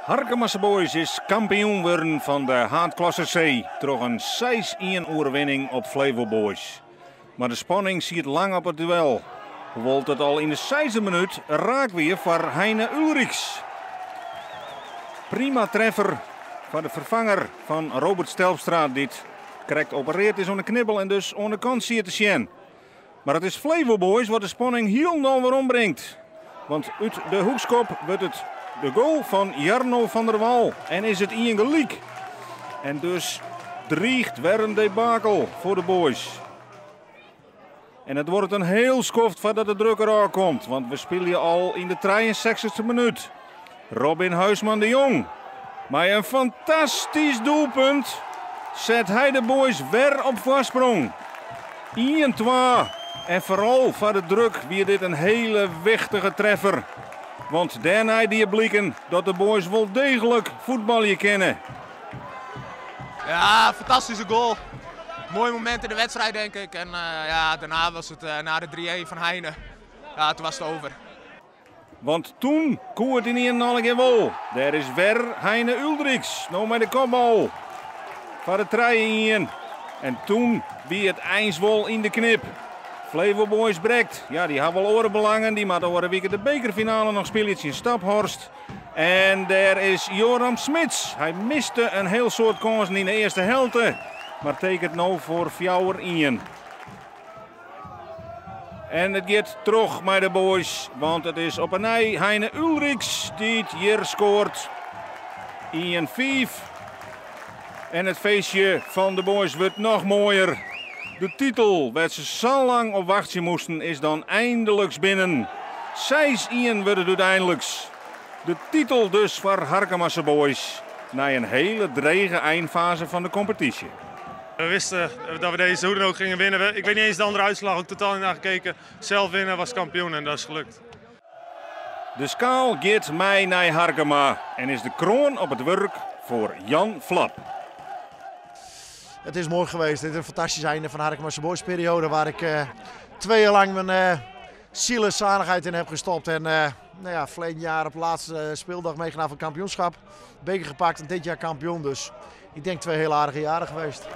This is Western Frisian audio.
Harkemase Boys is kampioen wurden fan de haadklasse C troch in 6-1 oerwinning op Flevo Boys. Mar de spanning siet lang op it duel, hoewol't it al yn de seisde minút raak wie foar Heine Ulrichs. Prima treffer foar de ferfanger fan Robert Stelpstra, dy't krekt opereard is oan de knibbel en dus oan de kant siet te sjen. Mar it is Flevo Boys wat de spanning hielendal werombringt. Want út de hoekskop wurdt it de goal fan Jarno van der Wal en is it ien gelyk. En dus driicht wer in debakel foar de Boys. En it duorret in hiel skoft foardat de druk derôf komt, want we spylje al yn de 63ste minút. Robin Huisman de Jong mei in fantastysk doelpunt set hy de Boys wer op foarsprong. 1-2. En foaral foar de druk wie dit in hiele wichtige treffer. Want dêrnei die bliken dat de Boys wol deeglik fuotbalje kinne. Ja, fantastische goal. Mooi moment in de wedstrijd, denk ik. En ja, daarna was het na de 3-1 van Heine. Ja, toen was het over. Want toen koe it ynienen allegear wol. Dêr is wer Heine Uldriks, no mei de kopbal. Foar de 3-1. En toen wie it eins wol yn de knip. Flevo Boys brekt. Ja, dy ha wol oare belangen. Dy moatte oare wike de bekerfinale noch spylje tsjin Staphorst. En dêr is Joram Smits. Hy miste in hiel soad kânsen yn de earste helte, mar tekenet no foar 4-1. En it giet troch mei de Boys, want it is op 'e nij Heine Ulrichs dy't hjir skoart. 1-5. En it feestje fan de Boys wurdt noch moaier. De titel wêr't se sa lang op wachtsje moasten is dan einliks binnen. 6-1 wurdt it úteinliks. De titel dus foar Harkemase Boys nei in hiele drege einfaze fan de kompetysje. We wisten dat we deze hoe dan ook gingen winnen. Ik weet niet eens de andere uitslag, ook totaal niet naar gekeken. Zelf winnen was kampioen en dat is gelukt. De skaal giet mei nei Harkema en is de kroan op it wurk foar Jan Vlap. Het is mooi geweest. Dit is een fantastisch einde van Harkemase Boys periode waar ik 2 jaar lang mijn ziel en zaligheid in heb gestopt. En nou ja, verleden jaar op de laatste speeldag meegedaan van het kampioenschap. Beker gepakt en dit jaar kampioen. Dus ik denk 2 heel aardige jaren geweest.